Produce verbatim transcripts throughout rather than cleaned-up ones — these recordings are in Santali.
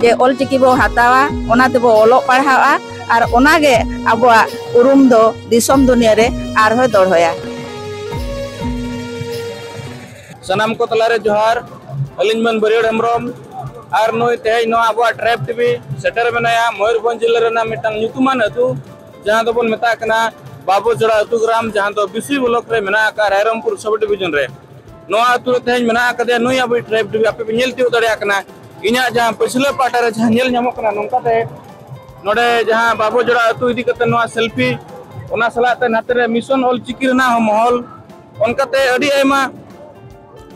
ᱡᱮ ᱚᱞᱪᱤᱠᱤ ᱵᱚ ᱦᱟᱛᱟᱣᱟ, ᱚᱱᱟ ᱛᱮᱵᱚ ᱚᱞᱚᱜ ᱯᱟᱲᱦᱟᱣᱟ, ᱟᱨ ᱚᱱᱟᱜᱮ ᱟᱵᱚᱣᱟᱜ ᱩᱨᱩᱢ ᱫᱚ ᱫᱤᱥᱚᱢ ᱫᱩᱱᱤᱭᱟᱹ ᱨᱮ ᱟᱨᱦᱚᱸᱭ ᱫᱚᱦᱚᱭᱟ᱾ ᱥᱟᱱᱟᱢ ᱠᱚ ᱛᱟᱞᱟᱨᱮ ᱡᱚᱦᱟᱨ᱾ ᱟᱹᱞᱤᱧ ᱢᱟᱹᱱ ᱵᱟᱹᱨᱭᱟᱹᱲ ᱦᱮᱢᱵᱨᱚᱢ ᱟᱨ ᱱᱩᱭ ᱛᱮᱦᱮᱧ ᱱᱚᱣᱟ ᱟᱵᱚᱣᱟᱜ ᱴᱨᱟᱭᱤᱵᱽ ᱴᱤᱵᱷᱤ ᱥᱮᱴᱮᱨ ᱢᱮᱱᱟᱭᱟ ᱢᱚᱭᱩᱨᱵᱷᱚᱸᱡᱽ ᱡᱤᱞᱟᱹ ᱨᱮᱱᱟᱜ ᱢᱤᱫᱴᱟᱝ ᱧᱩᱛᱩᱢᱟᱱ ᱟᱹᱛᱩ, ᱡᱟᱦᱟᱸ ᱫᱚᱵᱚᱱ ᱢᱮᱛᱟᱜ ᱠᱟᱱᱟ ᱵᱟᱵᱚ ᱡᱚᱲᱟ ᱟᱹᱛᱩ ᱜᱨᱟᱢ, ᱡᱟᱦᱟᱸ ᱫᱚ ᱵᱤᱥᱩᱭ ᱵᱞᱚᱠ ᱨᱮ ᱢᱮᱱᱟᱜ ᱟᱠᱟᱫ ᱨᱟᱭᱨᱚᱝᱯᱩᱨ ᱥᱟᱵ ᱰᱤᱵᱤᱡᱚᱱ ᱨᱮ᱾ ᱱᱚᱣᱟ ᱟᱹᱛᱩ ᱨᱮ ᱛᱮᱦᱮᱧ ᱢᱮᱱᱟᱜ ᱟᱠᱟᱫᱮᱭᱟ ᱱᱩᱭ ᱟᱵᱚᱭᱤᱡ ᱴᱨᱟᱭᱤᱵᱽ ᱴᱤᱵᱷᱤ, ᱟᱯᱮ ᱯᱮ ᱧᱮᱞ ᱛᱤᱭᱳᱜ ᱫᱟᱲᱮᱭᱟᱜ ᱠᱟᱱᱟ᱾ ᱤᱧᱟᱹᱜ ᱡᱟᱦᱟᱸ ᱯᱟᱹᱪᱷᱞᱟᱹ ᱯᱟᱦᱴᱟ ᱨᱮ ᱡᱟᱦᱟᱸ ᱧᱮᱞ ᱧᱟᱢᱚᱜ ᱠᱟᱱᱟ, ᱱᱚᱝᱠᱟᱛᱮ ᱱᱚᱰᱮ ᱡᱟᱦᱟᱸ ᱵᱟᱵᱚ ᱡᱚᱲᱟ ᱟᱹᱛᱩ ᱤᱫᱤ ᱠᱟᱛᱮ ᱱᱚᱣᱟ ᱥᱮᱞᱯᱷᱤ, ᱚᱱᱟ ᱥᱟᱞᱟᱜ ᱛᱮ ᱱᱟᱛᱮ ᱨᱮ ᱢᱤᱥᱚᱱ ᱚᱞᱪᱤᱠᱤ ᱨᱮᱱᱟᱜ ᱦᱚᱸ ᱢᱚᱦᱚᱞ, ᱚᱱᱠᱟᱛᱮ ᱟᱹᱰᱤ ᱟᱭᱢᱟ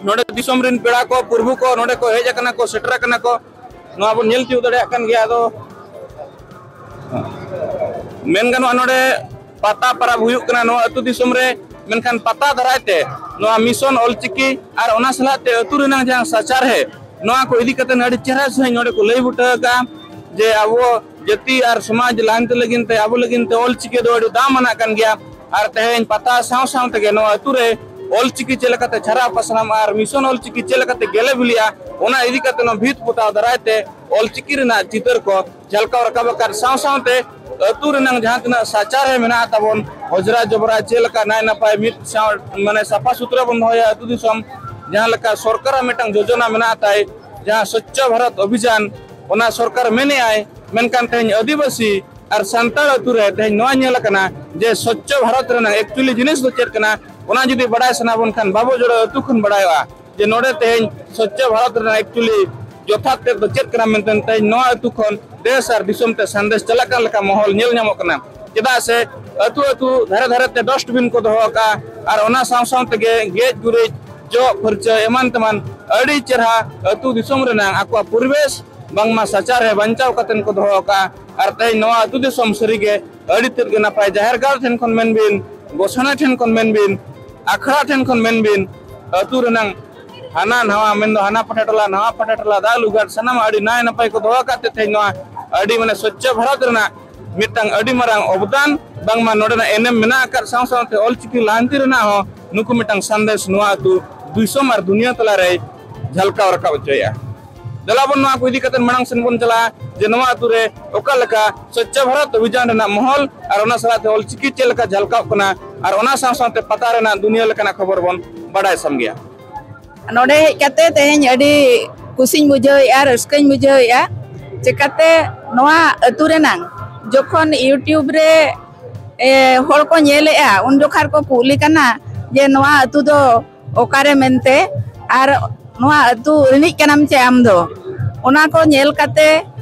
ᱱᱚᱰᱮ ᱫᱤᱥᱚᱢ ᱨᱮᱱ ᱯᱮᱲᱟ ᱠᱚ, ᱯᱨᱚᱵᱷᱩ ᱠᱚ ᱱᱚᱰᱮ ᱠᱚ ᱦᱮᱡ ᱟᱠᱟᱱᱟ ᱠᱚ, ᱥᱮᱴᱮᱨ ᱟᱠᱟᱱᱟ ᱠᱚ᱾ ᱱᱚᱣᱟ ᱵᱚᱱ ᱧᱮᱞ ᱛᱤᱭᱳᱜ ᱫᱟᱲᱮᱭᱟᱜ ᱠᱟᱱ ᱜᱮᱭᱟ᱾ ᱟᱫᱚ ᱢᱮᱱ ᱜᱟᱱᱚᱜᱼᱟ, ᱱᱚᱰᱮ ᱯᱟᱛᱟ ᱯᱚᱨᱚᱵᱽ ᱦᱩᱭᱩᱜ ᱠᱟᱱᱟ ᱱᱚᱣᱟ ᱟᱹᱛᱩ ᱫᱤᱥᱚᱢ ᱨᱮ, ᱢᱮᱱᱠᱷᱟᱱ ᱯᱟᱛᱟ ᱫᱟᱨᱟᱭ ᱛᱮ ᱱᱚᱣᱟ ᱢᱤᱥᱚᱱ ᱚᱞᱪᱤᱠᱤ ᱟᱨ ᱚᱱᱟ ᱥᱟᱞᱟᱜ ᱛᱮ ᱟᱹᱛᱩ ᱨᱮᱱᱟᱜ ᱡᱟᱦᱟᱸ ᱥᱟᱪᱟᱨᱦᱮ, ᱱᱚᱣᱟ ᱠᱚ ᱤᱫᱤ ᱠᱟᱛᱮ ᱟᱹᱰᱤ ᱪᱮᱦᱨᱟ ᱥᱟᱺᱦᱤᱡ ᱱᱚᱰᱮ ᱠᱚ ᱞᱟᱹᱭ ᱵᱩᱴᱟᱹ ᱟᱠᱟᱫᱼᱟ ᱡᱮ ᱟᱵᱚ ᱡᱟᱹᱛᱤ ᱟᱨ ᱥᱚᱢᱟᱡᱽ ᱞᱟᱦᱟᱱᱛᱤ ᱞᱟᱹᱜᱤᱫ ᱛᱮ, ᱟᱵᱚ ᱞᱟᱹᱜᱤᱫ ᱛᱮ ᱚᱞᱪᱤᱠᱤ ᱫᱚ ᱟᱹᱰᱤ ᱫᱟᱢ ᱟᱱᱟᱜ ᱠᱟᱱ ᱜᱮᱭᱟ᱾ ᱟᱨ ᱛᱮᱦᱮᱧ ᱯᱟᱛᱟ ᱥᱟᱶ ᱥᱟᱶ ᱛᱮᱜᱮ ᱱᱚᱣᱟ ᱟᱹᱛᱩ ᱨᱮ ᱚᱞᱪᱤᱠᱤ ᱪᱮᱫ ᱞᱮᱠᱟᱛᱮ ᱪᱷᱟᱨᱟᱣ ᱯᱟᱥᱱᱟᱜᱼᱟ ᱟᱨ ᱢᱤᱥᱚᱱ ᱚᱞᱪᱤᱠᱤ ᱪᱮᱫ ᱞᱮᱠᱟᱛᱮ ᱜᱮᱞᱮ ᱵᱤᱞᱤᱜᱼᱟ, ᱚᱱᱟ ᱤᱫᱤ ᱠᱟᱛᱮ ᱱᱚᱣᱟ ᱵᱷᱤᱛ ᱯᱚᱛᱟᱣ ᱫᱟᱨᱟᱭ ᱛᱮ ᱚᱞᱪᱤᱠᱤ ᱨᱮᱱᱟᱜ ᱪᱤᱛᱟᱹᱨ ᱠᱚ ᱡᱷᱟᱞᱠᱟᱣ ᱨᱟᱠᱟᱵ ᱟᱠᱟᱫ ᱥᱟᱶ ᱥᱟᱶᱛᱮ ᱟᱹᱛᱩ ᱨᱮᱱᱟᱜ ᱡᱟᱦᱟᱸ ᱛᱤᱱᱟᱹᱜ ᱥᱟᱪᱟᱨᱦᱮ ᱢᱮᱱᱟᱜ ᱛᱟᱵᱚᱱ, ᱚᱡᱽᱨᱟ ᱡᱚᱵᱽᱨᱟ ᱪᱮᱫ ᱞᱮᱠᱟ ᱱᱟᱭ ᱱᱟᱯᱟᱭ ᱢᱤᱫ ᱥᱟᱶ, ᱢᱟᱱᱮ, ᱥᱟᱯᱷᱟ ᱥᱩᱛᱨᱟᱹ ᱵᱚᱱ ᱫᱚᱦᱚᱭᱟ ᱟᱹᱛᱩ ᱫᱤᱥᱚᱢ, ᱡᱟᱦᱟᱸ ᱞᱮᱠᱟ ᱥᱚᱨᱠᱟᱨᱟᱜ ᱢᱤᱫᱴᱟᱝ ᱡᱳᱡᱚᱱᱟ ᱢᱮᱱᱟᱜ ᱛᱟᱭ, ᱡᱟᱦᱟᱸ ᱥᱚᱪᱪᱷᱚ ᱵᱷᱟᱨᱚᱛ ᱚᱵᱷᱤᱡᱟᱱ, ᱚᱱᱟ ᱥᱚᱨᱠᱟᱨ ᱢᱮᱱᱮᱜᱼᱟᱭ, ᱢᱮᱱᱠᱷᱟᱱ ᱛᱮᱦᱮᱧ ᱟᱹᱫᱤᱵᱟᱹᱥᱤ ᱟᱨ ᱥᱟᱱᱛᱟᱲ ᱟᱹᱛᱩ ᱨᱮ ᱛᱮᱦᱮᱧ ᱱᱚᱣᱟ ᱧᱮᱞ ᱟᱠᱟᱱᱟ ᱡᱮ ᱥᱚᱪᱪᱷᱚ ᱵᱷᱟᱨᱚᱛ ᱨᱮᱱᱟᱜ actually ᱡᱤᱱᱤᱥ ᱫᱚ ᱪᱮᱫ ᱠᱟᱱᱟ, ᱚᱱᱟ ᱡᱩᱫᱤ ᱵᱟᱲᱟᱭ ᱥᱟᱱᱟ ᱵᱚᱱ ᱠᱷᱟᱱ ᱵᱟᱵᱚ ᱡᱚᱲᱟ ᱟᱹᱛᱩ ᱠᱷᱚᱱ ᱵᱟᱲᱟᱭᱚᱜᱼᱟ ᱡᱮ ᱱᱚᱰᱮ ᱛᱮᱦᱮᱧ ᱥᱚᱪᱪᱷᱚ ᱵᱷᱟᱨᱚᱛ ᱨᱮᱱᱟᱜ actually ᱡᱚᱛᱷᱟᱛ ᱛᱮᱫ ᱫᱚ ᱪᱮᱫ ᱠᱟᱱᱟ ᱢᱮᱱᱛᱮ ᱛᱮᱦᱮᱧ ᱱᱚᱣᱟ ᱟᱹᱛᱩ ᱠᱷᱚᱱ ᱫᱮᱥ ᱟᱨ ᱫᱤᱥᱚᱢ ᱛᱮ ᱥᱟᱸᱫᱮᱥ ᱪᱟᱞᱟᱜ ᱠᱟᱱ ᱞᱮᱠᱟ ᱢᱚᱦᱚᱞ ᱧᱮᱞ ᱧᱟᱢᱚᱜ ᱠᱟᱱᱟ᱾ ᱪᱮᱫᱟᱜ ᱥᱮ ᱟᱹᱛᱩ ᱟᱹᱛᱩ ᱫᱷᱟᱨᱮ ᱫᱷᱟᱨᱮ ᱛᱮ ᱰᱟᱥᱴᱵᱤᱱ ᱠᱚ ᱫᱚᱦᱚ ᱟᱠᱟᱫᱼᱟ ᱟᱨ ᱚᱱᱟ ᱥᱟᱶ ᱥᱟᱶ ᱛᱮᱜᱮ ᱜᱮᱡ ᱜᱩᱨᱤᱡ, ᱡᱚᱜ ᱯᱷᱟᱹᱨᱪᱟᱹ ᱮᱢᱟᱱ ᱛᱮᱢᱟᱱ ᱟᱹᱰᱤ ᱪᱮᱨᱦᱟ ᱟᱹᱛᱩ ᱫᱤᱥᱚᱢ ᱨᱮᱱᱟᱜ ᱟᱠᱚᱣᱟᱜ ᱯᱚᱨᱤᱵᱮᱥ ᱵᱟᱝᱢᱟ ᱥᱟᱪᱟᱨᱦᱮ ᱵᱟᱧᱪᱟᱣ ᱠᱟᱛᱮᱱ ᱠᱚ ᱫᱚᱦᱚ ᱟᱠᱟᱫᱼᱟ᱾ ᱟᱨ ᱛᱮᱦᱮᱧ ᱱᱚᱣᱟ ᱟᱹᱛᱩ ᱫᱤᱥᱚᱢ ᱥᱟᱹᱨᱤᱜᱮ ᱟᱹᱰᱤ ᱛᱮᱫ ᱜᱮ ᱱᱟᱯᱟᱭ᱾ ᱡᱟᱦᱮᱨ ᱜᱟᱲ ᱴᱷᱮᱱ ᱠᱷᱚᱱ ᱢᱮᱱ ᱵᱤᱱ, ᱜᱚᱥᱟᱬᱮ ᱴᱷᱮᱱ ᱠᱷᱚᱱ ᱢᱮᱱ ᱵᱤᱱ, ᱟᱠᱷᱲᱟ ᱴᱷᱮᱱ ᱠᱷᱚᱱ ᱢᱮᱱ ᱵᱤᱱ, ᱟᱹᱛᱩ ᱨᱮᱱᱟᱝ ᱦᱟᱱᱟ ᱱᱟᱣᱟ, ᱢᱮᱱᱫᱚ ᱦᱟᱱᱟ ᱯᱟᱴᱟ ᱴᱚᱞᱟ, ᱱᱟᱣᱟ ᱯᱟᱴᱟ ᱴᱚᱞᱟ, ᱫᱟᱜ ᱞᱩᱜᱟᱲ, ᱥᱟᱱᱟᱢᱟᱜ ᱟᱹᱰᱤ ᱱᱟᱭ ᱱᱟᱯᱟᱭ ᱠᱚ ᱫᱚᱦᱚ ᱟᱠᱟᱫ ᱛᱮ ᱛᱮᱦᱮᱧ ᱱᱚᱣᱟ ᱟᱹᱰᱤ, ᱢᱟᱱᱮ, ᱥᱚᱪᱪᱷᱚ ᱵᱷᱟᱨᱚᱛ ᱨᱮᱱᱟᱜ ᱢᱤᱫᱴᱟᱝ ᱟᱹᱰᱤ ᱢᱟᱨᱟᱝ ᱚᱵᱫᱟᱱ, ᱵᱟᱝᱢᱟ ᱱᱚᱰᱮᱱᱟᱜ ᱮᱱᱮᱢ ᱢᱮᱱᱟᱜ ᱟᱠᱟᱫ ᱥᱟᱶ ᱥᱟᱶᱛᱮ ᱚᱞᱪᱤᱠᱤ ᱞᱟᱦᱟᱱᱛᱤ ᱨᱮᱱᱟᱜ ᱦᱚᱸ ᱱᱩᱠᱩ ᱢᱤᱫᱴᱟᱝ ᱥᱟᱸᱫᱮᱥ ᱱᱚᱣᱟ ᱟᱹᱛᱩ ᱫᱤᱥᱚᱢ ᱟᱨ ᱫᱩᱱᱤᱭᱟᱹ ᱛᱟᱞᱟᱨᱮᱭ ᱡᱷᱟᱞᱠᱟᱣ ᱨᱟᱠᱟᱵ ᱦᱚᱪᱚᱭᱮᱫᱼᱟ᱾ ᱫᱮᱞᱟ ᱵᱚᱱ ᱱᱚᱣᱟ ᱠᱚ ᱤᱫᱤ ᱠᱟᱛᱮ ᱢᱟᱲᱟᱝ ᱥᱮᱱ ᱵᱚᱱ ᱪᱟᱞᱟᱜᱼᱟ ᱡᱮ ᱱᱚᱣᱟ ᱟᱹᱛᱩ ᱨᱮ ᱚᱠᱟ ᱞᱮᱠᱟ ᱥᱚᱪᱪᱷᱚ ᱵᱷᱟᱨᱚᱛ ᱚᱵᱷᱤᱡᱟᱱ ᱨᱮᱱᱟᱜ ᱢᱚᱦᱚᱞ ᱟᱨ ᱚᱱᱟ ᱥᱟᱞᱟᱜ ᱛᱮ ᱚᱞᱪᱤᱠᱤ ᱪᱮᱫ ᱞᱮᱠᱟ ᱡᱷᱟᱞᱠᱟᱣᱜ ᱠᱟᱱᱟ ᱟᱨ ᱚᱱᱟ ᱥᱟᱶ ᱥᱟᱶᱛᱮ ᱯᱟᱛᱟ ᱨᱮᱱᱟᱜ ᱫᱩᱱᱤᱭᱟᱹ ᱞᱮᱠᱟᱱᱟᱜ ᱠᱷᱚᱵᱚᱨ ᱵᱚᱱ ᱵᱟᱰᱟᱭ ᱥᱟᱢᱜᱮᱭᱟ᱾ ᱱᱚᱰᱮ ᱦᱮᱡ ᱠᱟᱛᱮ ᱛᱮᱦᱮᱧ ᱟᱹᱰᱤ ᱠᱩᱥᱤᱧ ᱵᱩᱡᱷᱟᱹᱣᱮᱫᱼᱟ, ᱨᱟᱹᱥᱠᱟᱹᱧ ᱵᱩᱡᱷᱟᱹᱣᱮᱫᱼᱟ᱾ ᱪᱮᱠᱟᱛᱮ ᱱᱚᱣᱟ ᱟᱹᱛᱩ ᱨᱮᱱᱟᱝ ᱡᱚᱠᱷᱚᱱ YouTube ᱨᱮ ᱮ, ᱦᱚᱲ ᱠᱚ ᱧᱮᱞᱮᱫᱼᱟ, ᱩᱱ ᱡᱚᱠᱷᱟ ᱨᱮᱠᱚ ᱠᱩᱞᱤ ᱠᱟᱱᱟ ᱡᱮ ᱱᱚᱣᱟ ᱟᱹᱛᱩ ᱫᱚ ᱚᱠᱟᱨᱮ ᱢᱮᱱᱛᱮ, ᱟᱨ ᱱᱚᱣᱟ ᱟᱹᱛᱩ ᱨᱤᱱᱤᱡ ᱠᱟᱱᱟᱢ ᱪᱮ ᱟᱢ ᱫᱚ? ᱚᱱᱟ ᱠᱚ ᱧᱮᱞ ᱠᱟᱛᱮ,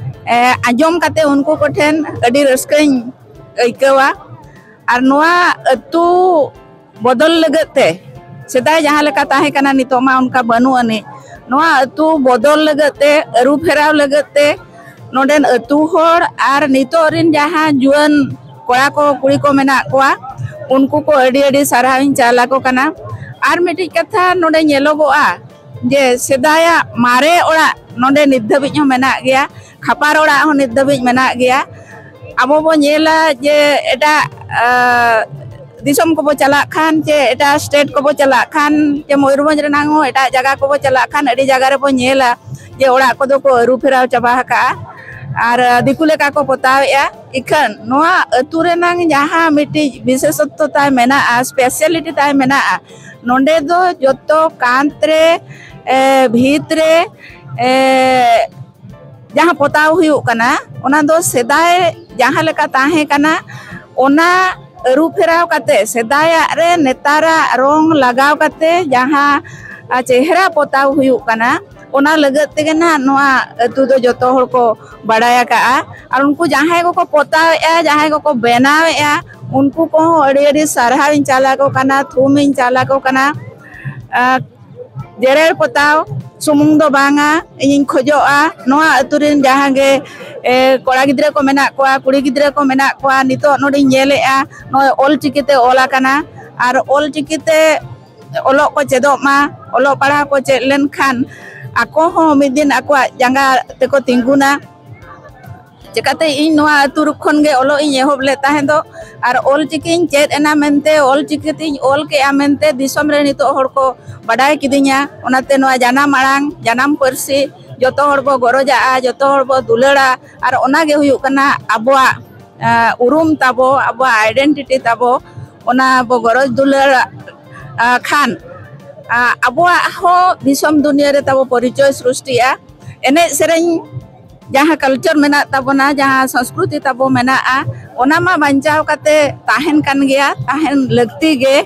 ᱮ, ᱟᱸᱡᱚᱢ ᱠᱟᱛᱮ ᱩᱱᱠᱩ ᱠᱚᱴᱷᱮᱱ ᱟᱹᱰᱤ ᱨᱟᱹᱥᱠᱟᱹᱧ ᱟᱹᱭᱠᱟᱹᱣᱟ᱾ ᱟᱨ ᱱᱚᱣᱟ ᱟᱹᱛᱩ ᱵᱚᱫᱚᱞ ᱞᱟᱹᱜᱤᱫ ᱛᱮ, ᱥᱮᱫᱟᱭ ᱡᱟᱦᱟᱸ ᱞᱮᱠᱟ ᱛᱟᱦᱮᱸ ᱠᱟᱱᱟ, ᱱᱤᱛᱚᱜ ᱢᱟ ᱚᱱᱠᱟ ᱵᱟᱹᱱᱩᱜ ᱟᱹᱱᱤᱡ᱾ ᱱᱚᱣᱟ ᱟᱹᱛᱩ ᱵᱚᱫᱚᱞ ᱞᱟᱹᱜᱤᱫ ᱛᱮ, ᱟᱹᱨᱩ ᱯᱷᱮᱨᱟᱣ ᱞᱟᱹᱜᱤᱫ ᱛᱮ ᱱᱚᱰᱮᱱ ᱟᱹᱛᱩ ᱦᱚᱲ ᱟᱨ ᱱᱤᱛᱚᱜ ᱨᱤᱱ ᱡᱟᱦᱟᱸ ᱡᱩᱣᱟᱹᱱ ᱠᱚᱲᱟ ᱠᱚ ᱠᱩᱲᱤ ᱠᱚ ᱢᱮᱱᱟᱜ ᱠᱚᱣᱟ, ᱩᱱᱠᱩ ᱠᱚ ᱟᱹᱰᱤ ᱟᱹᱰᱤ ᱥᱟᱨᱦᱟᱣ ᱤᱧ ᱪᱟᱞ ᱟᱠᱚ ᱠᱟᱱᱟ᱾ ᱟᱨ ᱢᱤᱫᱴᱤᱡ ᱠᱟᱛᱷᱟ ᱱᱚᱰᱮ ᱧᱮᱞᱚᱜᱚᱜᱼᱟ ᱡᱮ ᱥᱮᱫᱟᱭᱟᱜ ᱢᱟᱨᱮ ᱚᱲᱟᱜ ᱱᱚᱰᱮ ᱱᱤᱛ ᱫᱷᱟᱹᱵᱤᱡ ᱦᱚᱸ ᱢᱮᱱᱟᱜ ᱜᱮᱭᱟ, ᱠᱷᱟᱯᱟᱨ ᱚᱲᱟᱜ ᱦᱚᱸ ᱱᱤᱛ ᱫᱷᱟᱹᱵᱤᱡ ᱢᱮᱱᱟᱜ ᱜᱮᱭᱟ᱾ ᱟᱵᱚ ᱵᱚ ᱧᱮᱞᱟ ᱡᱮ ᱮᱴᱟᱜ ᱫᱤᱥᱚᱢ ᱠᱚᱵᱚ ᱪᱟᱞᱟᱜ ᱠᱷᱟᱱ ᱪᱮ ᱮᱴᱟᱜ ᱥᱴᱮᱴ ᱠᱚᱵᱚ ᱪᱟᱞᱟᱜ ᱠᱷᱟᱱ ᱪᱮ ᱢᱚᱭᱩᱨᱵᱷᱚᱸᱡᱽ ᱨᱮᱱᱟᱝ ᱦᱚᱸ ᱮᱴᱟᱜ ᱡᱟᱭᱜᱟ ᱠᱚᱵᱚ ᱪᱟᱞᱟᱜ ᱠᱷᱟᱱ ᱟᱹᱰᱤ ᱡᱟᱭᱜᱟ ᱨᱮᱵᱚ ᱧᱮᱞᱟ ᱡᱮ ᱚᱲᱟᱜ ᱠᱚᱫᱚ ᱠᱚ ᱟᱹᱨᱩ ᱯᱷᱮᱨᱟᱣ ᱪᱟᱵᱟ ᱟᱠᱟᱜᱼᱟ ᱟᱨ ᱫᱤᱠᱩ ᱞᱮᱠᱟ ᱠᱚ ᱯᱚᱛᱟᱣᱮᱫᱼᱟ᱾ ᱤᱠᱷᱟᱹᱱ ᱱᱚᱣᱟ ᱟᱹᱛᱩ ᱨᱮᱱᱟᱝ ᱡᱟᱦᱟᱸ ᱢᱤᱫᱴᱤᱡ ᱵᱤᱥᱮᱥᱚᱛᱛᱚ ᱛᱟᱭ ᱢᱮᱱᱟᱜᱼᱟ, ᱥᱯᱮᱥᱟᱞᱤᱴᱤ ᱛᱟᱭ ᱢᱮᱱᱟᱜᱼᱟ, ᱱᱚᱰᱮ ᱫᱚ ᱡᱚᱛᱚ ᱠᱟᱸᱛ ᱨᱮ, ᱮ, ᱵᱷᱤᱛ ᱨᱮ, ᱮ, ᱡᱟᱦᱟᱸ ᱯᱚᱛᱟᱣ ᱦᱩᱭᱩᱜ ᱠᱟᱱᱟ, ᱚᱱᱟ ᱫᱚ ᱥᱮᱫᱟᱭ ᱡᱟᱦᱟᱸ ᱞᱮᱠᱟ ᱛᱟᱦᱮᱸ ᱠᱟᱱᱟ, ᱚᱱᱟ ᱟᱹᱨᱩ ᱯᱷᱮᱨᱟᱣ ᱠᱟᱛᱮ ᱥᱮᱫᱟᱭᱟᱜ ᱨᱮ ᱱᱮᱛᱟᱨᱟᱜ ᱨᱚᱝ ᱞᱟᱜᱟᱣ ᱠᱟᱛᱮ ᱡᱟᱦᱟᱸ ᱪᱮᱦᱨᱟ ᱯᱚᱛᱟᱣ ᱦᱩᱭᱩᱜ ᱠᱟᱱᱟ, ᱚᱱᱟ ᱞᱟᱹᱜᱤᱫ ᱛᱮᱜᱮ ᱱᱟᱦᱟᱜ ᱱᱚᱣᱟ ᱟᱹᱛᱩ ᱫᱚ ᱡᱚᱛᱚ ᱦᱚᱲ ᱠᱚ ᱵᱟᱲᱟᱭ ᱟᱠᱟᱜᱼᱟ᱾ ᱟᱨ ᱩᱱᱠᱩ ᱡᱟᱦᱟᱸᱭ ᱠᱚᱠᱚ ᱯᱚᱛᱟᱣᱮᱫᱼᱟ, ᱡᱟᱦᱟᱸᱭ ᱠᱚᱠᱚ ᱵᱮᱱᱟᱣᱮᱫᱼᱟ, ᱩᱱᱠᱩ ᱠᱚᱦᱚᱸ ᱟᱹᱰᱤ ᱟᱹᱰᱤ ᱥᱟᱨᱦᱟᱣ ᱤᱧ ᱪᱟᱞ ᱟᱠᱚ ᱠᱟᱱᱟ, ᱛᱷᱩᱢ ᱤᱧ ᱪᱟᱞ ᱟᱠᱚ ᱠᱟᱱᱟ᱾ ᱟᱨ ᱡᱮᱨᱮᱲ ᱯᱚᱛᱟᱣ ᱥᱩᱢᱩᱝ ᱫᱚ ᱵᱟᱝᱟ, ᱤᱧᱤᱧ ᱠᱷᱚᱡᱚᱜᱼᱟ ᱱᱚᱣᱟ ᱟᱹᱛᱩ ᱨᱮᱱ ᱡᱟᱦᱟᱸ ᱜᱮ, ᱮ, ᱠᱚᱲᱟ ᱜᱤᱫᱽᱨᱟᱹ ᱠᱚ ᱢᱮᱱᱟᱜ ᱠᱚᱣᱟ, ᱠᱩᱲᱤ ᱜᱤᱫᱽᱨᱟᱹ ᱠᱚ ᱢᱮᱱᱟᱜ ᱠᱚᱣᱟ, ᱱᱤᱛᱚᱜ ᱱᱚᱰᱮᱧ ᱧᱮᱞᱮᱫᱼᱟ ᱱᱚᱜᱼᱚᱭ ᱚᱞ ᱪᱤᱠᱤᱛᱮ ᱚᱞ ᱟᱠᱟᱱᱟ, ᱟᱨ ᱚᱞ ᱪᱤᱠᱤᱛᱮ ᱚᱞᱚᱜ ᱠᱚ ᱪᱮᱫᱚᱜ ᱢᱟ, ᱚᱞᱚᱜ ᱯᱟᱲᱦᱟᱣ ᱠᱚ ᱪᱮᱫ ᱞᱮᱱᱠᱷᱟᱱ ᱟᱠᱚ ᱦᱚᱸ ᱢᱤᱫ ᱫᱤᱱ ᱟᱠᱚᱣᱟᱜ ᱡᱟᱸᱜᱟ ᱛᱮᱠᱚ ᱛᱤᱸᱜᱩᱱᱟ᱾ ᱪᱮᱠᱟᱛᱮ ᱤᱧ ᱱᱚᱣᱟ ᱟᱹᱛᱩ ᱠᱷᱚᱱ ᱜᱮ ᱚᱞᱚᱜ ᱤᱧ ᱮᱦᱚᱵ ᱞᱮᱫ ᱛᱟᱦᱮᱸ ᱫᱚ, ᱟᱨ ᱚᱞ ᱪᱤᱠᱤᱧ ᱪᱮᱫ ᱮᱱᱟ ᱢᱮᱱᱛᱮ, ᱚᱞ ᱪᱤᱠᱤ ᱛᱤᱧ ᱚᱞ ᱠᱮᱜᱼᱟ ᱢᱮᱱᱛᱮ ᱫᱤᱥᱚᱢ ᱨᱮ ᱱᱤᱛᱚᱜ ᱦᱚᱲ ᱠᱚ ᱵᱟᱰᱟᱭ ᱠᱤᱫᱤᱧᱟ᱾ ᱚᱱᱟᱛᱮ ᱱᱚᱣᱟ ᱡᱟᱱᱟᱢ ᱟᱲᱟᱝ, ᱡᱟᱱᱟᱢ ᱯᱟᱹᱨᱥᱤ ᱡᱚᱛᱚ ᱦᱚᱲ ᱵᱚ ᱜᱚᱨᱚᱡᱟᱜᱼᱟ, ᱡᱚᱛᱚ ᱦᱚᱲ ᱵᱚ ᱫᱩᱞᱟᱹᱲᱟ᱾ ᱟᱨ ᱚᱱᱟ ᱜᱮ ᱦᱩᱭᱩᱜ ᱠᱟᱱᱟ ᱟᱵᱚᱣᱟᱜ ᱩᱨᱩᱢ ᱛᱟᱵᱚ, ᱟᱵᱚᱣᱟᱜ ᱟᱭᱰᱮᱱᱴᱤᱴᱤ ᱛᱟᱵᱚ᱾ ᱚᱱᱟ ᱵᱚ ᱜᱚᱨᱚᱡᱽ ᱫᱩᱞᱟᱹᱲᱟᱜ ᱠᱷᱟᱱ ᱟᱵᱚᱣᱟᱜ ᱦᱚᱸ ᱫᱤᱥᱚᱢ ᱫᱩᱱᱤᱭᱟᱹ ᱨᱮ ᱛᱟᱵᱚ ᱯᱚᱨᱤᱪᱚᱭ ᱥᱨᱤᱥᱴᱤᱜᱼᱟ᱾ ᱮᱱᱮᱡ ᱥᱮᱨᱮᱧ, ᱡᱟᱦᱟᱸ ᱠᱟᱞᱪᱟᱨ ᱢᱮᱱᱟᱜ ᱛᱟᱵᱚᱱᱟ, ᱡᱟᱦᱟᱸ ᱥᱚᱝᱥᱠᱨᱤᱛᱤ ᱛᱟᱵᱚ ᱢᱮᱱᱟᱜᱼᱟ, ᱚᱱᱟ ᱢᱟ ᱵᱟᱧᱪᱟᱣ ᱠᱟᱛᱮ ᱛᱟᱦᱮᱱ ᱠᱟᱱ ᱜᱮᱭᱟ, ᱛᱟᱦᱮᱱ ᱞᱟᱹᱠᱛᱤ ᱜᱮ᱾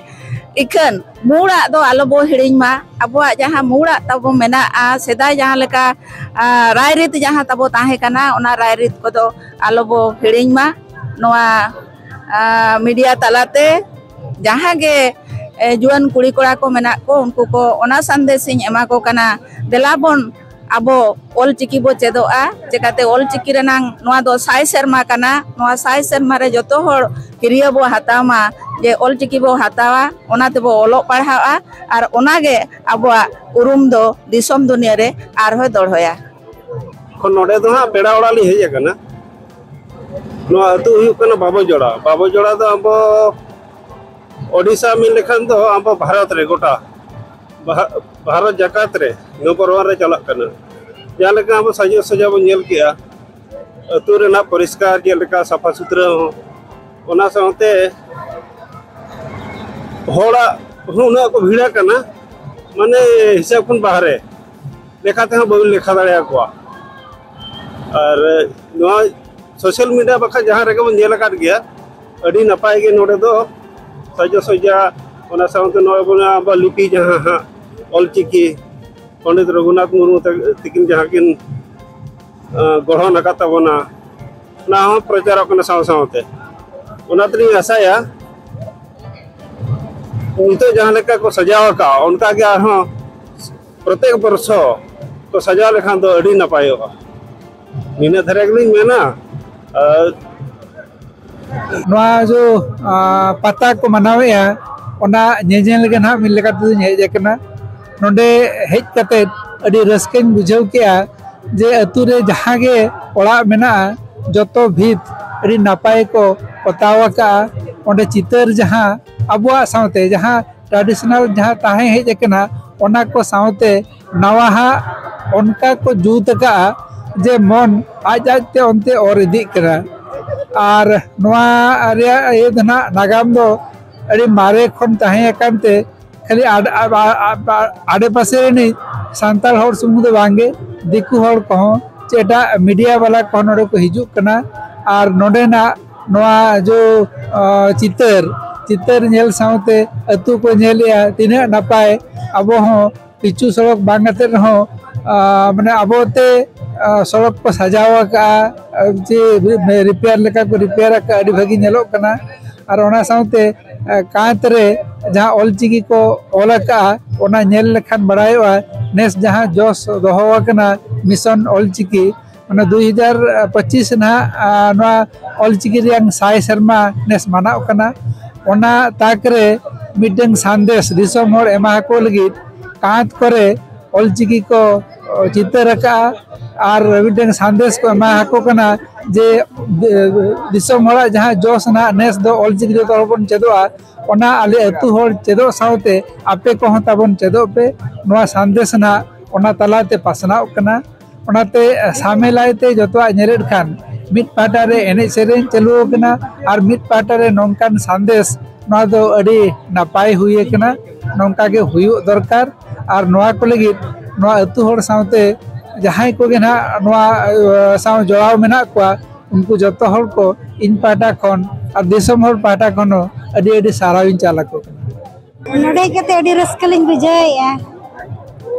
ᱤᱠᱷᱟᱹᱱ ᱢᱩᱲᱟᱜ ᱫᱚ ᱟᱞᱚ ᱵᱚ ᱦᱤᱲᱤᱧ ᱢᱟ᱾ ᱟᱵᱚᱣᱟᱜ ᱡᱟᱦᱟᱸ ᱢᱩᱲᱟᱜ ᱛᱟᱵᱚ ᱢᱮᱱᱟᱜᱼᱟ, ᱥᱮᱫᱟᱭ ᱡᱟᱦᱟᱸ ᱞᱮᱠᱟ ᱨᱟᱭᱨᱤᱛ ᱡᱟᱦᱟᱸ ᱛᱟᱵᱚ ᱛᱟᱦᱮᱸ ᱠᱟᱱᱟ, ᱚᱱᱟ ᱨᱟᱭᱨᱤᱛ ᱠᱚᱫᱚ ᱟᱞᱚ ᱵᱚ ᱦᱤᱲᱤᱧ ᱢᱟ᱾ ᱱᱚᱣᱟ ᱢᱤᱰᱤᱭᱟ ᱛᱟᱞᱟᱛᱮ ᱡᱟᱦᱟᱸ ᱜᱮ ᱡᱩᱣᱟᱹᱱ ᱠᱩᱲᱤ ᱠᱚᱲᱟ ᱠᱚ ᱢᱮᱱᱟᱜ ᱠᱚ, ᱩᱱᱠᱩ ᱠᱚ ᱚᱱᱟ ᱥᱟᱸᱫᱮᱥ ᱤᱧ ᱮᱢᱟ ᱠᱚ ᱠᱟᱱᱟ᱾ ᱫᱮᱞᱟ ᱵᱚᱱ ᱟᱵᱚ ᱚᱞ ᱪᱤᱠᱤ ᱵᱚ ᱪᱮᱫᱚᱜᱼᱟ᱾ ᱪᱮᱠᱟᱛᱮ ᱚᱞ ᱪᱤᱠᱤ ᱨᱮᱱᱟᱝ ᱱᱚᱣᱟ ᱫᱚ ᱥᱟᱭ ᱥᱮᱨᱢᱟ ᱠᱟᱱᱟ᱾ ᱱᱚᱣᱟ ᱥᱟᱭ ᱥᱮᱨᱢᱟ ᱨᱮ ᱡᱚᱛᱚ ᱦᱚᱲ ᱠᱤᱨᱭᱟᱹ ᱵᱚ ᱦᱟᱛᱟᱣ ᱢᱟ, ᱡᱮ ᱚᱞ ᱪᱤᱠᱤ ᱵᱚ ᱦᱟᱛᱟᱣᱟ, ᱚᱱᱟ ᱛᱮᱵᱚ ᱚᱞᱚᱜ ᱯᱟᱲᱦᱟᱜᱼᱟ᱾ ᱟᱨ ᱚᱱᱟᱜᱮ ᱟᱵᱚᱣᱟᱜ ᱩᱨᱩᱢ ᱫᱚ ᱫᱤᱥᱚᱢ ᱫᱩᱱᱤᱭᱟᱹ ᱨᱮ ᱟᱨᱦᱚᱸᱭ ᱫᱚᱦᱚᱭᱟ᱾ ᱠᱷᱚᱱ ᱱᱚᱰᱮ ᱫᱚ ᱦᱟᱸᱜ ᱯᱮᱲᱟ ᱚᱲᱟᱜ ᱞᱤᱧ ᱦᱮᱡ ᱟᱠᱟᱱᱟ᱾ ᱱᱚᱣᱟ ᱟᱹᱛᱩ ᱦᱩᱭᱩᱜ ᱠᱟᱱᱟ ᱵᱟᱵᱚᱡᱚᱲᱟ᱾ ᱵᱟᱵᱚᱡᱚᱲᱟ ᱫᱚ ᱟᱵᱚ ᱳᱰᱤᱥᱟ ᱢᱮᱱ ᱞᱮᱠᱷᱟᱱ ᱫᱚ ᱟᱵᱚ ᱵᱷᱟᱨᱚᱛ ᱨᱮ ᱜᱚᱴᱟ ᱵᱷᱟᱨᱚᱛ ᱡᱟᱠᱟᱛ ᱨᱮ ᱱᱚᱢᱵᱚᱨ ᱚᱣᱟᱱ ᱨᱮ ᱪᱟᱞᱟᱜ ᱠᱟᱱᱟ᱾ ᱡᱟᱦᱟᱸ ᱞᱮᱠᱟ ᱟᱵᱚ ᱥᱟᱡᱟᱣ ᱥᱟᱡᱟᱣ ᱵᱚᱱ ᱧᱮᱞ ᱠᱮᱜᱼᱟ, ᱟᱹᱛᱩ ᱨᱮᱱᱟᱜ ᱯᱚᱨᱤᱥᱠᱟᱨ ᱪᱮᱫ ᱞᱮᱠᱟ ᱥᱟᱯᱷᱟ ᱥᱩᱛᱨᱟᱹ ᱦᱚᱸ, ᱚᱱᱟ ᱥᱟᱶᱛᱮ ᱦᱚᱲᱟᱜ ᱦᱚᱸ ᱩᱱᱟᱹᱜ ᱠᱚ ᱵᱷᱤᱲ ᱟᱠᱟᱱᱟ, ᱢᱟᱱᱮ ᱦᱤᱥᱟᱹᱵ ᱠᱷᱚᱱ ᱵᱟᱦᱨᱮ, ᱞᱮᱠᱷᱟ ᱛᱮᱦᱚᱸ ᱵᱟᱹᱵᱤᱱ ᱞᱮᱠᱷᱟ ᱫᱟᱲᱮᱭᱟᱠᱚᱣᱟ᱾ ᱟᱨ ᱱᱚᱣᱟ ᱥᱳᱥᱟᱞ ᱢᱤᱰᱤᱭᱟ ᱵᱟᱠᱷᱟᱱ ᱡᱟᱦᱟᱸ ᱨᱮᱜᱮ ᱵᱚᱱ ᱧᱮᱞ ᱟᱠᱟᱫ ᱜᱮᱭᱟ, ᱟᱹᱰᱤ ᱱᱟᱯᱟᱭ ᱜᱮ ᱱᱚᱰᱮ ᱫᱚ ᱥᱟᱡᱟ ᱥᱚᱡᱟ᱾ ᱚᱱᱟ ᱥᱟᱶᱛᱮ ᱱᱚᱜᱼᱚᱭ ᱵᱚᱱ ᱟᱵᱚᱣᱟᱜ ᱞᱤᱯᱤ ᱡᱟᱦᱟᱸ ᱦᱟᱸᱜ ᱚᱞ ᱪᱤᱠᱤ ᱯᱚᱱᱰᱤᱛ ᱨᱚᱜᱷᱩᱱᱟᱛᱷ ᱢᱩᱨᱢᱩ ᱛᱟᱹᱠᱤᱱ ᱡᱟᱦᱟᱸ ᱠᱤᱱ ᱜᱚᱲᱦᱚᱱ ᱟᱠᱟᱫ ᱛᱟᱵᱚᱱᱟ, ᱚᱱᱟ ᱦᱚᱸ ᱯᱨᱚᱪᱟᱨᱚᱜ ᱠᱟᱱᱟ ᱥᱟᱶ ᱥᱟᱶᱛᱮ᱾ ᱚᱱᱟ ᱛᱮᱞᱤᱧ ᱟᱥᱟᱭᱟ ᱱᱤᱛᱚᱜ ᱡᱟᱦᱟᱸ ᱞᱮᱠᱟ ᱠᱚ ᱥᱟᱡᱟᱣ ᱟᱠᱟᱫᱼᱟ, ᱚᱱᱠᱟ ᱜᱮ ᱟᱨᱦᱚᱸ ᱯᱨᱚᱛᱮᱠ ᱵᱚᱨᱥᱚ ᱠᱚ ᱥᱟᱡᱟᱣ ᱞᱮᱠᱷᱟᱱ ᱫᱚ ᱟᱹᱰᱤ ᱱᱟᱯᱟᱭᱚᱜᱼᱟ᱾ ᱱᱤᱱᱟᱹᱜ ᱫᱷᱟᱨᱟ ᱜᱮᱞᱤᱧ ᱢᱮᱱᱟ᱾ ᱟᱨ ᱱᱚᱣᱟ ᱡᱚ ᱯᱟᱛᱟ ᱠᱚ ᱢᱟᱱᱟᱣᱮᱫᱼᱟ, ᱚᱱᱟ ᱧᱮᱧᱮᱞ ᱜᱮ ᱱᱟᱦᱟᱜ ᱢᱤᱫ ᱞᱮᱠᱟ ᱛᱮᱫᱚᱧ ᱦᱮᱡ ᱟᱠᱟᱱᱟ᱾ ᱱᱚᱰᱮ ᱦᱮᱡ ᱠᱟᱛᱮ ᱟᱹᱰᱤ ᱨᱟᱹᱥᱠᱟᱹᱧ ᱵᱩᱡᱷᱟᱹᱣ ᱠᱮᱜᱼᱟ ᱡᱮ ᱟᱹᱛᱩ ᱨᱮ ᱡᱟᱦᱟᱸ ᱜᱮ ᱚᱲᱟᱜ ᱢᱮᱱᱟᱜᱼᱟ, ᱡᱚᱛᱚ ᱵᱷᱤᱛ ᱟᱹᱰᱤ ᱱᱟᱯᱟᱭ ᱠᱚ ᱯᱚᱛᱟᱣ ᱟᱠᱟᱜᱼᱟ᱾ ᱚᱸᱰᱮ ᱪᱤᱛᱟᱹᱨ ᱡᱟᱦᱟᱸ ᱟᱵᱚᱣᱟᱜ ᱥᱟᱶᱛᱮ ᱡᱟᱦᱟᱸ ᱴᱨᱟᱰᱤᱥᱚᱱᱟᱞ ᱡᱟᱦᱟᱸ ᱛᱟᱦᱮᱸ ᱦᱮᱡ ᱟᱠᱟᱱᱟ, ᱚᱱᱟ ᱠᱚ ᱥᱟᱶᱛᱮ ᱱᱟᱣᱟ ᱦᱟᱜ ᱚᱱᱠᱟ ᱠᱚ ᱡᱩᱛ ᱟᱠᱟᱫᱼᱟ ᱡᱮ ᱢᱚᱱ ᱟᱡ ᱟᱡᱛᱮ ᱚᱱᱛᱮ ᱚᱨ ᱤᱫᱤᱜ ᱠᱟᱱᱟ᱾ ᱟᱨ ᱱᱚᱣᱟ ᱨᱮᱭᱟᱜ ᱤᱭᱟᱹ ᱫᱚ ᱱᱟᱜ ᱱᱟᱜᱟᱢ ᱫᱚ ᱟᱹᱰᱤ ᱢᱟᱨᱮ ᱠᱷᱚᱱ ᱛᱟᱦᱮᱸ ᱟᱠᱟᱱ ᱛᱮ ᱠᱷᱟᱹᱞᱤ ᱟᱰ- ᱟ- ᱟ- ᱟ- ᱟᱰᱮᱯᱟᱥᱮ ᱨᱤᱱᱤᱡ ᱥᱟᱱᱛᱟᱲ ᱦᱚᱲ ᱥᱩᱢᱩᱝ ᱫᱚ ᱵᱟᱝᱜᱮ, ᱫᱤᱠᱩ ᱦᱚᱲ ᱠᱚᱦᱚᱸ ᱪᱮ ᱮᱴᱟᱜ ᱢᱤᱰᱤᱭᱟ ᱵᱟᱞᱟ ᱠᱚᱦᱚᱸ ᱱᱚᱰᱮ ᱠᱚ ᱦᱤᱡᱩᱜ ᱠᱟᱱᱟ᱾ ᱟᱨ ᱱᱚᱰᱮᱱᱟᱜ ᱱᱚᱣᱟ ᱡᱚ ᱪᱤᱛᱟᱹᱨ ᱪᱤᱛᱟᱹᱨ ᱧᱮᱞ ᱥᱟᱶᱛᱮ ᱟᱹᱛᱩ ᱠᱚ ᱧᱮᱞᱮᱜᱼᱟ, ᱛᱤᱱᱟᱹᱜ ᱱᱟᱯᱟᱭ᱾ ᱟᱵᱚ ᱦᱚᱸ ᱯᱤᱪᱩ ᱥᱚᱲᱚᱠ ᱵᱟᱝ ᱠᱟᱛᱮ ᱨᱮᱦᱚᱸ ᱢᱟᱱᱮ ᱟᱵᱚᱛᱮ ᱥᱚᱲᱚᱠ ᱠᱚ ᱥᱟᱡᱟᱣ ᱟᱠᱟᱫᱼᱟ, ᱡᱮ ᱨᱤᱯᱮᱭᱟᱨ ᱞᱮᱠᱟ ᱠᱚ ᱨᱤᱯᱮᱭᱟᱨ ᱟᱠᱟᱫᱼᱟ, ᱟᱹᱰᱤ ᱵᱷᱟᱹᱜᱤ ᱧᱮᱞᱚᱜ ᱠᱟᱱᱟ᱾ ᱟᱨ ᱚᱱᱟ ᱥᱟᱶᱛᱮ ᱠᱟᱸᱛ ᱨᱮ ᱡᱟᱦᱟᱸ ᱚᱞᱪᱤᱠᱤ ᱠᱚ ᱚᱞ ᱟᱠᱟᱫᱼᱟ, ᱚᱱᱟ ᱧᱮᱞ ᱞᱮᱠᱷᱟᱱ ᱵᱟᱲᱟᱭᱚᱜᱼᱟ ᱱᱮᱥ ᱡᱟᱦᱟᱸ ᱡᱚᱥ ᱫᱚᱦᱚ ᱟᱠᱟᱱᱟ ᱢᱤᱥᱚᱱ ᱚᱞᱪᱤᱠᱤ, ᱢᱟᱱᱮ ᱫᱩᱭ ᱦᱟᱡᱟᱨ ᱯᱚᱸᱪᱤᱥ ᱱᱟᱦᱟᱜ ᱱᱚᱣᱟ ᱚᱞᱪᱤᱠᱤ ᱨᱮᱭᱟᱜ ᱥᱟᱭ ᱥᱮᱨᱢᱟ ᱱᱮᱥ ᱢᱟᱱᱟᱣ ᱠᱟᱱᱟ᱾ ᱚᱱᱟ ᱛᱟᱠ ᱨᱮ ᱢᱤᱫᱴᱟᱝ ᱥᱟᱸᱫᱮᱥ ᱫᱤᱥᱚᱢ ᱦᱚᱲ ᱮᱢᱟ ᱠᱚ ᱞᱟᱹᱜᱤᱫ ᱠᱟᱸᱛ ᱠᱚᱨᱮ ᱚᱞᱪᱤᱠᱤ ᱠᱚ ᱪᱤᱛᱟᱹᱨ ᱟᱠᱟᱫᱼᱟ᱾ ᱟᱨ ᱢᱤᱫᱴᱟᱝ ᱥᱟᱸᱫᱮᱥ ᱠᱚ ᱮᱢᱟ ᱟᱠᱚ ᱠᱟᱱᱟ ᱡᱮ ᱫᱤᱥᱚᱢ ᱦᱚᱲᱟᱜ ᱡᱟᱦᱟᱸ ᱡᱚᱥ ᱱᱟᱦᱟᱜ ᱱᱮᱥ ᱫᱚ ᱚᱞᱪᱤᱠᱤ ᱡᱚᱛᱚ ᱦᱚᱲ ᱵᱚᱱ ᱪᱮᱫᱚᱜᱼᱟ, ᱚᱱᱟ ᱟᱞᱮ ᱟᱹᱛᱩ ᱦᱚᱲ ᱪᱮᱫᱚᱜ ᱥᱟᱶᱛᱮ ᱟᱯᱮ ᱠᱚᱦᱚᱸ ᱛᱟᱵᱚᱱ ᱪᱮᱫᱚᱜ ᱯᱮ᱾ ᱱᱚᱣᱟ ᱥᱟᱸᱫᱮᱥ ᱱᱟᱦᱟᱜ ᱚᱱᱟ ᱛᱟᱞᱟᱛᱮ ᱯᱟᱥᱱᱟᱣᱚᱜ ᱠᱟᱱᱟ᱾ ᱚᱱᱟᱛᱮ ᱥᱟᱢᱮᱞᱟᱭ ᱛᱮ ᱡᱚᱛᱚᱣᱟᱜ ᱧᱮᱞᱮᱫ ᱠᱷᱟᱱ ᱢᱤᱫ ᱯᱟᱦᱴᱟ ᱨᱮ ᱮᱱᱮᱡ ᱥᱮᱨᱮᱧ ᱪᱟᱹᱞᱩ ᱟᱠᱟᱱᱟ ᱟᱨ ᱢᱤᱫ ᱯᱟᱦᱴᱟ ᱨᱮ ᱱᱚᱝᱠᱟᱱ ᱥᱟᱸᱫᱮᱥ, ᱱᱚᱣᱟ ᱫᱚ ᱟᱹᱰᱤ ᱱᱟᱯᱟᱭ ᱦᱩᱭ ᱟᱠᱟᱱᱟ᱾ ᱱᱚᱝᱠᱟ ᱜᱮ ᱦᱩᱭᱩᱜ ᱫᱚᱨᱠᱟᱨ᱾ ᱟᱨ ᱱᱚᱣᱟ ᱠᱚ ᱞᱟᱹᱜᱤᱫ ᱱᱚᱣᱟ ᱟᱹᱛᱩ ᱦᱚᱲ ᱥᱟᱶᱛᱮ ᱡᱟᱦᱟᱸᱭ ᱠᱚᱜᱮ ᱱᱟᱦᱟᱜ ᱱᱚᱣᱟ ᱥᱟᱶ ᱡᱚᱲᱟᱣ ᱢᱮᱱᱟᱜ ᱠᱚᱣᱟ, ᱩᱱᱠᱩ ᱡᱚᱛᱚ ᱦᱚᱲ ᱠᱚ ᱤᱧ ᱯᱟᱦᱴᱟ ᱠᱷᱚᱱ ᱟᱨ ᱫᱤᱥᱚᱢ ᱦᱚᱲ ᱯᱟᱦᱴᱟ ᱠᱷᱚᱱ ᱦᱚᱸ ᱟᱹᱰᱤ ᱟᱹᱰᱤ ᱥᱟᱨᱦᱟᱣ ᱤᱧ ᱪᱟᱞ ᱟᱠᱚ ᱠᱟᱱᱟ᱾ ᱱᱚᱰᱮ ᱦᱮᱡ ᱠᱟᱛᱮ ᱟᱹᱰᱤ ᱨᱟᱹᱥᱠᱟᱹ ᱞᱤᱧ ᱵᱩᱡᱷᱟᱹᱣᱮᱫᱼᱟ᱾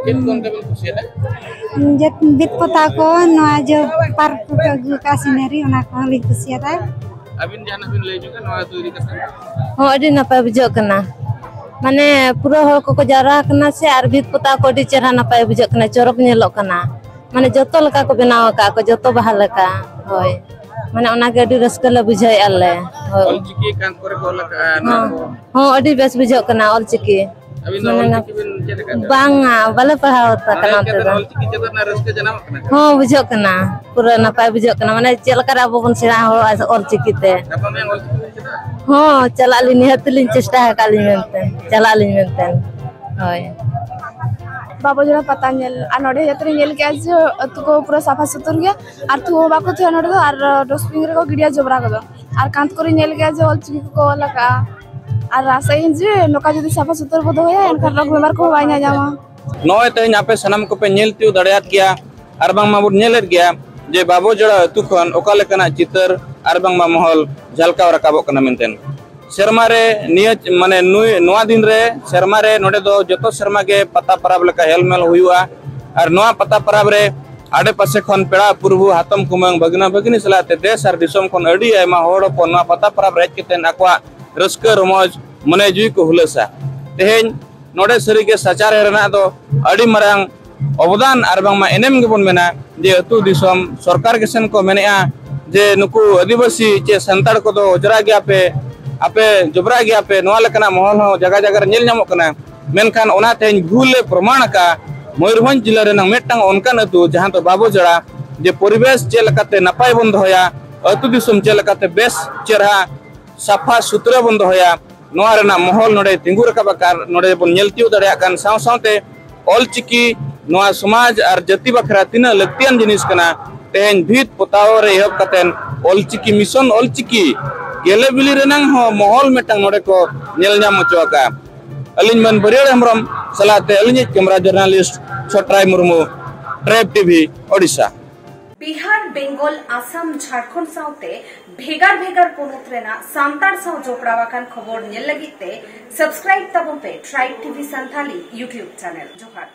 ᱪᱮᱫ ᱠᱚ ᱚᱱᱠᱟ ᱵᱤᱱ ᱠᱩᱥᱤᱭᱟᱫᱟ? ᱡᱮ ᱵᱤᱛ ᱯᱚᱛᱟᱣ ᱠᱚ, ᱱᱚᱣᱟ ᱡᱮ ᱯᱟᱨᱠ ᱠᱚᱠᱚ ᱟᱹᱜᱩ ᱟᱠᱟᱫᱼᱟ, ᱥᱤᱱᱟᱨᱤ, ᱚᱱᱟ ᱠᱚᱦᱚᱸ ᱞᱤᱧ ᱠᱩᱥᱤᱭᱟᱫᱟ᱾ ᱟᱹᱵᱤᱱ ᱡᱟᱦᱟᱱᱟᱜ ᱵᱤᱱ ᱞᱟᱹᱭ ᱧᱚᱜᱟ ᱱᱚᱣᱟ ᱟᱹᱛᱩ ᱤᱫᱤ ᱠᱟᱛᱮ? ᱦᱚᱸ, ᱟᱹᱰᱤ ᱱᱟᱯᱟᱭ ᱵᱩᱡᱷᱟᱹᱜ ᱠᱟᱱᱟ᱾ ᱢᱟᱱᱮ ᱯᱩᱨᱟᱹ ᱦᱚᱲ ᱠᱚᱠᱚ ᱡᱟᱣᱨᱟ ᱟᱠᱟᱱᱟ ᱥᱮ, ᱟᱨ ᱵᱷᱤᱛ ᱯᱚᱛᱟᱣ ᱠᱚ ᱟᱹᱰᱤ ᱪᱮᱦᱨᱟ ᱱᱟᱯᱟᱭ ᱵᱩᱡᱷᱟᱹᱜ ᱠᱟᱱᱟ, ᱪᱚᱨᱚᱠ ᱧᱮᱞᱚᱜ ᱠᱟᱱᱟ᱾ ᱢᱟᱱᱮ ᱡᱚᱛᱚ ᱞᱮᱠᱟ ᱠᱚ ᱵᱮᱱᱟᱣ ᱟᱠᱟᱫ ᱠᱚ, ᱡᱚᱛᱚ ᱵᱟᱦᱟ ᱞᱮᱠᱟ᱾ ᱦᱳᱭ, ᱢᱟᱱᱮ ᱚᱱᱟᱜᱮ ᱟᱹᱰᱤ ᱨᱟᱹᱥᱠᱟᱹ ᱞᱮ ᱵᱩᱡᱷᱟᱹᱣᱮᱫᱼᱟ ᱞᱮ᱾ ᱦᱳᱭ᱾ ᱚᱞᱪᱤᱠᱤ ᱠᱟᱸᱛ ᱠᱚᱨᱮ ᱠᱚ ᱚᱞ ᱟᱠᱟᱫᱼᱟ ᱱᱚᱣᱟ ᱦᱚᱸ, ᱠᱚ᱾ ᱦᱚᱸ, ᱟᱹᱰᱤ ᱵᱮᱥ ᱵᱩᱡᱷᱟᱹᱜ ᱠᱟᱱᱟ ᱚᱞᱪᱤᱠᱤ᱾ ᱟᱹᱵᱤᱱ ᱫᱚ ᱢᱟᱱᱮ ᱱᱟ- ᱚᱞᱪᱤᱠᱤ ᱵᱤᱱ ᱪᱮᱫ ᱟᱠᱟᱫ ᱛᱮ? ᱵᱟᱝᱟ, ᱵᱟᱞᱮ ᱯᱟᱲᱦᱟᱣ ᱱᱚᱰᱮ ᱟᱠᱟᱱᱟ ᱦᱮᱡ ᱚᱱᱛᱮ ᱠᱟᱛᱮ ᱫᱚ᱾ ᱚᱞᱪᱤᱠᱤ ᱪᱮᱫ ᱨᱮᱱᱟᱜ ᱨᱟᱹᱥᱠᱟᱹ ᱡᱟᱱᱟᱢᱚᱜ ᱠᱟᱱᱟ? ᱦᱚᱸ, ᱵᱩᱡᱷᱟᱹᱜ ᱠᱟᱱᱟ, ᱯᱩᱨᱟᱹ ᱱᱟᱯᱟᱭ ᱵᱩᱡᱷᱟᱹᱜ ᱠᱟᱱᱟ᱾ ᱢᱟᱱᱮ ᱪᱮᱫ ᱞᱮᱠᱟᱨᱮ ᱟᱵᱚ ᱵᱚᱱ ᱥᱮᱬᱟ ᱦᱚᱲ ᱚᱞᱪᱤᱠᱤ ᱛᱮ᱾ ᱜᱟᱯᱟ ᱢᱮᱭᱟᱝ ᱚᱞᱪᱤᱠᱤ ᱵᱤᱱ ᱪᱮᱫᱟ? ᱦᱚᱸ, ᱪᱟᱞᱟᱜ ᱟᱹᱞᱤᱧ, ᱱᱤᱦᱟᱹᱛ ᱞᱤᱧ ᱪᱮᱥᱴᱟ ᱟᱠᱟᱫ ᱞᱤᱧ ᱢᱮᱱᱛᱮ, ᱪᱟᱞᱟᱜ ᱟᱹᱞᱤᱧ ᱢᱮᱱᱛᱮ᱾ ᱦᱳᱭ᱾ ᱵᱟᱵᱚ ᱡᱚᱲᱟ ᱯᱟᱛᱟ ᱧᱮᱞ, ᱟᱨ ᱱᱚᱰᱮ ᱦᱮᱡ ᱠᱟᱛᱮ ᱧᱮᱞ ᱠᱮᱜᱼᱟ ᱡᱮ ᱟᱹᱛᱩ ᱠᱚ ᱯᱩᱨᱟᱹ ᱥᱟᱯᱷᱟ ᱥᱩᱛᱟᱹᱨ ᱜᱮᱭᱟ, ᱟᱨ ᱛᱷᱩ ᱦᱚᱸ ᱵᱟᱠᱚ ᱛᱷᱩᱭᱟ ᱱᱚᱰᱮ ᱫᱚ, ᱟᱨ ᱰᱟᱥᱴᱵᱤᱱ ᱨᱮᱠᱚ ᱜᱤᱰᱤᱭᱟ ᱡᱚᱵᱽᱨᱟ ᱠᱚᱫᱚ᱾ ᱟᱨ ᱠᱟᱸᱛ ᱠᱚᱨᱮ ᱧᱮᱞ ᱠᱮᱜᱼᱟ ᱡᱮ ᱚᱞᱪᱤᱠᱤ ᱠᱚᱠᱚ ᱚᱞ ᱟᱠᱟᱜᱼᱟ᱾ ᱟᱨ ᱟᱥᱟᱭᱟᱹᱧ ᱡᱮ ᱱᱚᱝᱠᱟ ᱡᱩᱫᱤ ᱥᱟᱯᱷᱟ ᱥᱩᱛᱟᱹᱨ ᱵᱚ ᱫᱚᱦᱚᱭᱟ, ᱮᱱᱠᱷᱟᱱ ᱨᱳᱜᱽ ᱵᱤᱢᱟᱨ ᱠᱚᱦᱚᱸ ᱵᱟᱭ ᱧᱟᱧᱟᱢᱟ᱾ ᱱᱚᱜᱼᱚᱭ ᱛᱮᱦᱮᱧ ᱟᱯᱮ ᱥᱟᱱᱟᱢ ᱠᱚᱯᱮ ᱧᱮᱞ ᱛᱤᱭᱳᱜ ᱫᱟᱲᱮᱭᱟᱫ ᱜᱮᱭᱟ, ᱟᱨ ᱵᱟᱝᱢᱟ ᱵᱚᱱ ᱧᱮᱞᱮᱫ ᱜᱮᱭᱟ ᱡᱮ ᱵᱟᱵᱚ ᱡᱚᱲᱟ ᱟᱹᱛᱩ ᱠᱷᱚᱱ ᱚᱠᱟ ᱞᱮᱠᱟᱱᱟᱜ ᱪᱤᱛᱟᱹᱨ ᱟᱨ ᱵᱟᱝᱢᱟ ᱢᱚᱦᱚᱞ ᱡᱷᱟᱞᱠᱟᱣ ᱨᱟᱠᱟᱵᱚᱜ ᱠᱟᱱᱟ ᱢᱮᱱᱛᱮ᱾ ᱥᱮᱨᱢᱟ ᱨᱮ ᱱᱤᱭᱟᱹ, ᱢᱟᱱᱮ, ᱱᱩᱭ, ᱱᱚᱣᱟ ᱫᱤᱱ ᱨᱮ, ᱥᱮᱨᱢᱟ ᱨᱮ ᱱᱚᱰᱮ ᱫᱚ ᱡᱚᱛᱚ ᱥᱮᱨᱢᱟ ᱜᱮ ᱯᱟᱛᱟ ᱯᱚᱨᱚᱵᱽ ᱞᱮᱠᱟ ᱦᱮᱞᱢᱮᱞ ᱦᱩᱭᱩᱜᱼᱟ᱾ ᱟᱨ ᱱᱚᱣᱟ ᱯᱟᱛᱟ ᱯᱚᱨᱚᱵᱽ ᱨᱮ ᱟᱰᱮ ᱯᱟᱥᱮ ᱠᱷᱚᱱ ᱯᱮᱲᱟ ᱯᱩᱨᱵᱷᱩ, ᱦᱟᱛᱚᱢ ᱠᱩᱢᱟᱹᱝ, ᱵᱷᱟᱹᱜᱽᱱᱟᱹ ᱵᱷᱟᱹᱜᱽᱱᱤ ᱥᱟᱞᱟᱜ ᱛᱮ ᱫᱮᱥ ᱟᱨ ᱫᱤᱥᱚᱢ ᱠᱷᱚᱱ ᱟᱹᱰᱤ ᱟᱭᱢᱟ ᱦᱚᱲ ᱦᱚᱯᱚᱱ ᱱᱚᱣᱟ ᱯᱟᱛᱟ ᱯᱚᱨᱚᱵᱽ ᱨᱮ ᱦᱮᱡ ᱠᱟᱛᱮ ᱟᱠᱚᱣᱟᱜ ᱨᱟᱹᱥᱠᱟᱹ ᱨᱚᱢᱚᱡᱽ ᱢᱚᱱᱮ ᱡᱤᱣᱤ ᱠᱚ ᱦᱩᱞᱟᱹᱥᱟ᱾ ᱛᱮᱦᱮᱧ ᱱᱚᱰᱮ ᱥᱟᱹᱨᱤᱜᱮ ᱥᱟᱪᱟᱨᱦᱮ ᱨᱮᱱᱟᱜ ᱫᱚ ᱟᱹᱰᱤ ᱢᱟᱨᱟᱝ ᱚᱵᱚᱫᱟᱱ ᱟᱨ ᱵᱟᱝᱢᱟ ᱮᱱᱮᱢ ᱜᱮᱵᱚᱱ ᱢᱮᱱᱟ, ᱡᱮ ᱟᱹᱛᱩ ᱫᱤᱥᱚᱢ ᱥᱚᱨᱠᱟᱨ ᱜᱮᱥᱮᱱ ᱠᱚ ᱢᱮᱱᱮᱜᱼᱟ ᱡᱮ ᱱᱩᱠᱩ ᱟᱹᱫᱤᱵᱟᱹᱥᱤ ᱪᱮ ᱥᱟᱱᱛᱟᱲ ᱠᱚᱫᱚ ᱚᱡᱽᱨᱟ ᱜᱮᱭᱟ ᱯᱮ, ᱟᱯᱮ ᱡᱚᱵᱽᱨᱟ ᱜᱮᱭᱟ ᱯᱮ, ᱱᱚᱣᱟ ᱞᱮᱠᱟᱱᱟᱜ ᱢᱚᱦᱚᱞ ᱦᱚᱸ ᱡᱟᱭᱜᱟ ᱡᱟᱭᱜᱟ ᱨᱮ ᱧᱮᱞ ᱧᱟᱢᱚᱜ ᱠᱟᱱᱟ᱾ ᱢᱮᱱᱠᱷᱟᱱ ᱚᱱᱟ ᱛᱮᱦᱮᱧ ᱵᱷᱩᱞ ᱮ ᱯᱨᱚᱢᱟᱬ ᱟᱠᱟᱫᱼᱟ ᱢᱚᱭᱩᱨᱵᱷᱚᱸᱡᱽ ᱡᱮᱞᱟ ᱨᱮᱱᱟᱜ ᱢᱤᱫᱴᱟᱝ ᱚᱱᱠᱟᱱ ᱟᱹᱛᱩ, ᱡᱟᱦᱟᱸ ᱫᱚ ᱵᱟᱵᱚ ᱡᱟᱲᱟ, ᱡᱮ ᱯᱚᱨᱤᱵᱮᱥ ᱪᱮᱫ ᱞᱮᱠᱟᱛᱮ ᱱᱟᱯᱟᱭ ᱵᱚᱱ ᱫᱚᱦᱚᱭᱟ, ᱟᱹᱛᱩ ᱫᱤᱥᱚᱢ ᱪᱮᱫ ᱞᱮᱠᱟᱛᱮ ᱵᱮᱥ ᱪᱮᱨᱦᱟ ᱥᱟᱯᱷᱟ ᱥᱩᱛᱨᱟᱹ ᱵᱚᱱ ᱫᱚᱦᱚᱭᱟ, ᱱᱚᱣᱟ ᱨᱮᱱᱟᱜ ᱢᱚᱦᱚᱞ ᱱᱚᱰᱮ ᱛᱤᱸᱜᱩ ᱨᱟᱠᱟᱵ ᱟᱠᱟᱱ, ᱱᱚᱰᱮ ᱵᱚᱱ ᱧᱮᱞ ᱛᱤᱭᱳᱜ ᱫᱟᱲᱮᱭᱟᱜ ᱠᱟᱱ᱾ ᱥᱟᱶ ᱥᱟᱶᱛᱮ ᱚᱞᱪᱤᱠᱤ ᱱᱚᱣᱟ ᱥᱚᱢᱟᱡᱽ ᱟᱨ ᱡᱟᱹᱛᱤ ᱵᱟᱠᱷᱨᱟ ᱛᱤᱱᱟᱹᱜ ᱞᱟᱹᱠᱛᱤᱭᱟᱱ ᱡᱤᱱᱤᱥ ᱠᱟᱱᱟ, ᱛᱮᱦᱮᱧ ᱵᱷᱤᱛ ᱯᱚᱛᱟᱣ ᱨᱮ ᱮᱦᱚᱵ ᱠᱟᱛᱮᱱ ᱚᱞᱪᱤᱠᱤ ᱢᱤᱥᱚᱱ, ᱚᱞᱪᱤᱠᱤ ᱜᱮᱞᱮ ᱵᱤᱞᱤ ᱨᱮᱱᱟᱝ ᱦᱚᱸ ᱢᱚᱦᱚᱞ ᱢᱤᱫᱴᱟᱝ ᱱᱚᱰᱮ ᱠᱚ ᱧᱮᱞ ᱧᱟᱢ ᱦᱚᱪᱚ ᱟᱠᱟᱫᱼᱟ᱾ ᱟᱹᱞᱤᱧ ᱢᱟᱹᱱ ᱵᱟᱹᱨᱭᱟᱹᱲ ᱦᱮᱢᱵᱨᱚᱢ ᱥᱟᱞᱟᱜ ᱛᱮ ᱟᱹᱞᱤᱧᱤᱡ camera journalist Chhotray Murmu, Tribe TV, Odisha. Bihar, Bengal, Assam, Jharkhand ᱥᱟᱶᱛᱮ ᱵᱷᱮᱜᱟᱨ ᱵᱷᱮᱜᱟᱨ ᱯᱚᱱᱚᱛ ᱨᱮᱱᱟᱜ ᱥᱟᱱᱛᱟᱲ ᱥᱟᱶ ᱡᱚᱯᱲᱟᱣ ᱟᱠᱟᱱ ᱠᱷᱚᱵᱚᱨ ᱧᱮᱞ ᱞᱟᱹᱜᱤᱫ ᱛᱮ subscribe ᱛᱟᱵᱚᱱ ᱯᱮ Tribe T V Santhali YouTube channel᱾ ᱡᱚᱦᱟᱨ᱾